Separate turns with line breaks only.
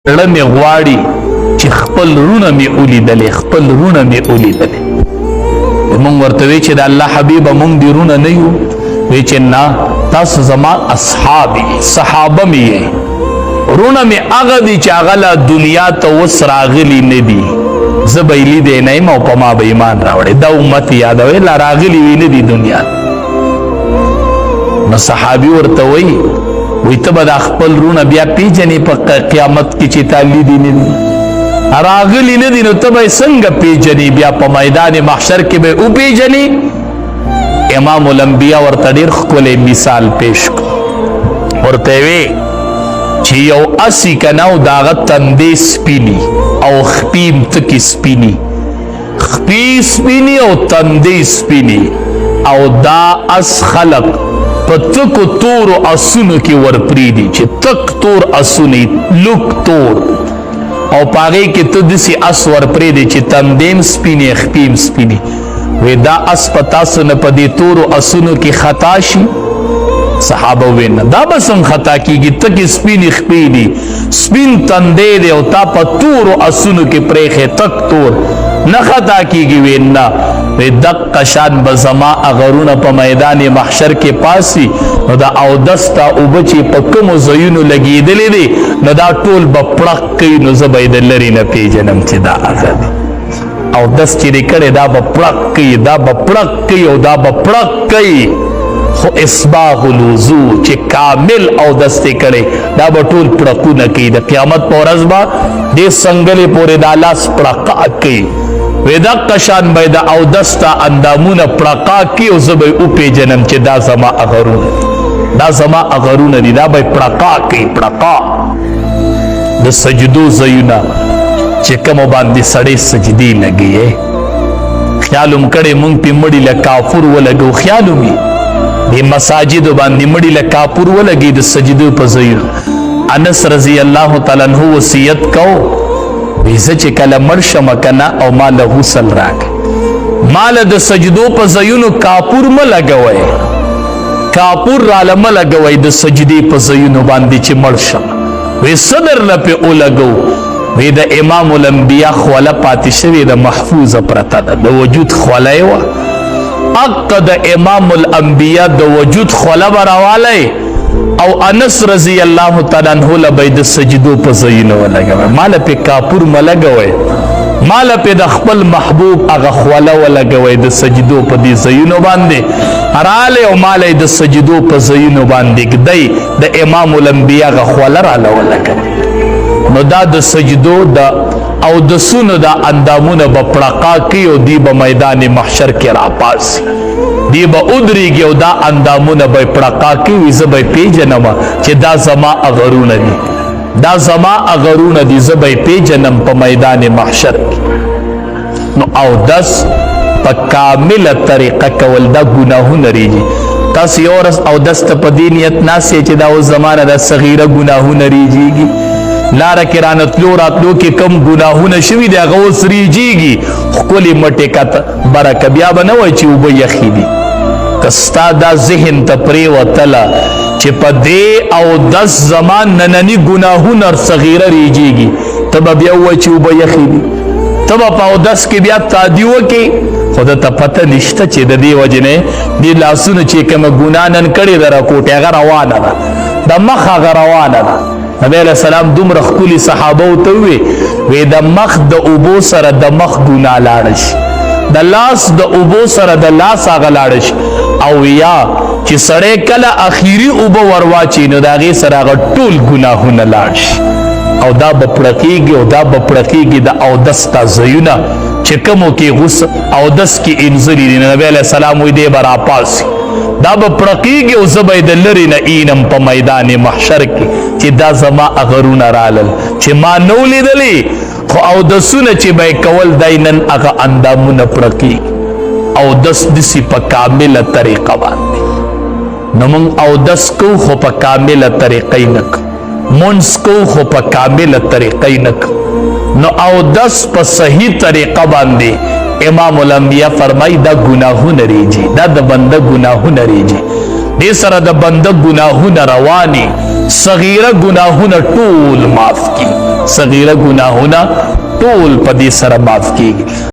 زړه مې غواړي چې خپل رونه مې ولیدلې، خپل رونه مې ولیدلې. مونږ ورته وی چې د الله حبیبه مونږ دې رونه نه یو. وی چې نه، تاسو زما اصحاب صحابه مې یې، رونه مې هغه دي چې هغه لا دنیا ته اوس راغلي نه دي، زه به یې لیدی نه یم او په ما به ایمان راوړی. دا امت یادوي لا راغلي وي نه دي دنیا. نو صحابي ورته وایي، وی ته به دا خپل رونه بیا پیژنې په قیامت کې چې تا لیدي نه دي، راغلي نه دي، نو ته به یې څنګه پیژنې؟ بیا په میدان محشر کې به وپیژنې. امام الانبیا ورته ډېر ښکلی مثال پیش کړ، ورته وی چې یو اسی که نه او د هغه تندې سپیني او خپې هم تکې سپیني، خپې سپیني او تندې سپیني، او دا اس خلق په تکو تورو اسونو کې ورپرېږدي چې تک تور اسونه، لوک تور، او په هغې کې ته داسې اس ورپرېږدې چې تندې هم سپینې خپې هم سپینې. وی دا اس په تاسو نه په دې تورو اسونو کې خطا شي؟ صحابه وی نه، دا به څنګه خطا کېږي؟ تکې سپینې خپې دي، سپین تندې دی، او تا په تورو اسونو کې پرېښی تک تور، نه خطا کېږي؟ وی نه. وی دقه شان به زما اغرونه په میدان محشر کې پاسي، نو دا اودس ته اوبه چې په کومو ځایونو لګېدلې دي نو دا ټول به پړق کوي، نو زه به یې د لرې نه پېژنم چې دا هغه دی. او دس چې دې کړی دا به پړق کوي، دا به پړق کوي او دا به پړق کوي. خو اسباغ الوضو چې کامل او دس دې کړی دا به ټول پړقونه کوي. د قیامت په ورځ به دې څنګلې پورې دا لاس پړقا کوي. وی دقه شان به د اودس ته اندامونه پړقا کوي او زه به یې وپېژنم چې دا زما اغرونه دي، دا زما اغرونه دي. دا به یې پړقا کوي، پړقا. د سجدو ځایونه چې کومو باندې سړی سجدې لګي، خیال هم کړی مونږ پې مړي له کافور ولګو، خیال هم یې دې مساجدو باندې مړي له کاپور ولګي د سجدو په ځایونو. انس رضی الله تعالی عنه وصیت کو، وی زه چې کله مړ شم که نه او ما له غسل راکړه، ما له د سجدو په ځایونو کاپور مه لګوئ، کاپور راله مه لګوئ د سجدې په ځایونو باندې چې مړ شم. وی څه درله پې ولګو؟ وی د امام الانبیا خوله پاتې شوې ده، محفوظه پرته ده، د وجود خوله یې وه. اقه د امام الانبیا د وجود خوله به راوالی او انس رضی الله تعالی عنه له به د سجدو په ځایونو ولګوئ، ما له پې کاپور مه لګوئ، ما له پې د خپل محبوب هغه خوله ولګوئ د سجدو په دې ځایونو باندې رالی او ما له د سجدو په ځایونو باندې ږدئ، د امام الانبیا هغه خوله راله ولګوئ. نو دا د سجدو د او د سونو دا اندامونه به پړقا کوي او دی به میدان محشر کې راپاسي، دی به ودرېږي او دا اندامونه به پړقا کوي. زه به یې پېژنم چې دا زما اغرونه دي، دا زما اغرونه دي، زه به یې پېژنم په میدان محشر کې. نو اودس په کامله طریقه کول دا ګناهونه ریږي. تاسو یو ورځ اودس ته په دې نیت ناست یئ چې دا اوس زما نه دا صغیره ګناهونه ریږي، لاره کې رانه تلو راتلو کې کم ګناهونه شوي دي هغه اوس ریجیږي، ښکلې مټې کته برکه، بیا به نه وایي چې اوبه یخې دي. که ستا دا ذهن ته پرېوتله چې په دې اودس زما ننني ګناهونه صغیره ریجیږي، ته به بیا ووایي چې اوبه یخې دي، ته به په اودس کې بیا تادي وکړې. خو ده ته پته نشته چې د دې وجې نه دې لاسونو چې کومه ګناه نن کړې ده راکوټې هغه روانه ده، د مخ هغه روانه ده. نبی علیہ السلام دومره ښکلي صحابه ته ووی، وی د مخ د اوبو سره د مخ ګناه لاړه شي، د لاس د اوبو سره د لاس هغه لاړه شي، او یا چې سړی کله اخیري اوبه ورواچي نو د هغې سره هغه ټول ګناهونه لاړ شي. او دا به پړقېږي او دا به پړقېږي د اودس تا ځایونه چې کومو کې غوس اودس کې انځلي دي. نبی علیہ السلام وایي دی به راپاسي، دا به پړقېږي او زه به یې د لرې نه اینم په میدان محشر کې چې دا زما اغرونه رالل چې ما نه ولیدلې، خو اودسونه چې به یې کول دی نن هغه اندامونه پړقېږي. اودس داسې په کامله طریقه باندې. نو موږ اودس کوو خو په کامله طریقه یې نه کوو، مونځ کوو خو په کامله طریقه یې نه کوو. نو اودس په صحیح طریقه باندې امام الانبیا فرمایي دا ګناهونه ریږي، دا د بنده ګناهونه ریږي، دې سره د بنده ګناهونه رواني، صغیره ګناهونه ټول معاف کی، صغیره ګناهونه ټول په دې سره معاف کیږي.